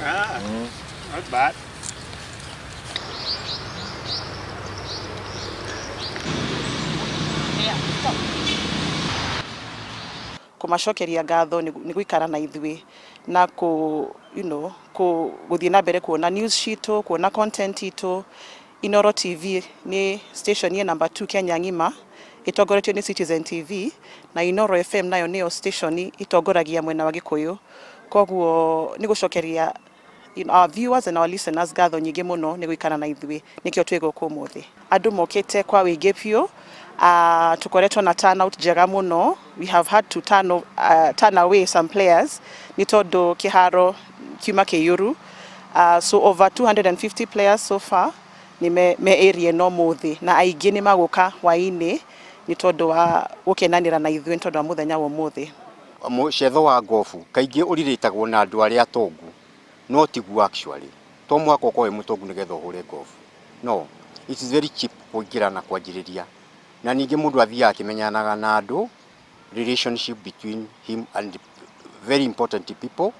Ah, not bad. Kũmacokeria ngatho nĩ gũikara na ithuĩ na kũ you know kũ gũthiĩ na mbere kuona news citũ, kuona content itũ. Inoro TV nĩ station ye number 2 Kenya ng'ima, ĩtongoretio nĩ Citizen TV, na Inoro FM nayo nĩyo station ĩtongoragia mwena wa Gĩkũyũ. Koguo nĩ gũcokeria our viewers and our listeners ngatho nyingĩ mũno nĩ gũikara na ithuĩ, nĩkĩo twĩ gũkũ ũmũthĩ. Andũ mokĩte kwa wĩingĩ biũ. Tukoretwo na turnout njega mũno. We have had to turn away some players nĩ tondũ kĩharo kiuma kĩiyũru. So over 250 players so far nĩ me area ĩno ũmũthĩ, na aingĩ nĩ magũka hwaĩ-inĩ nĩ tondũ wa gũkenanĩra na ithuĩ nĩ tondũ wa mũthenya wa ũmũthĩ. Mũcetho wa ngobu kaingĩ ũrirĩtagwo na andũ arĩa atongu, no tiguo actually. To mũhaka ũkorwo wĩ mũtongu nĩgetha ũhũre ngobu. No, it is very cheap kũingĩra na kwanjĩrĩria. Na ningĩ mũndũ athiaga akĩmenyanaga na andũ, relationship between him and very important people.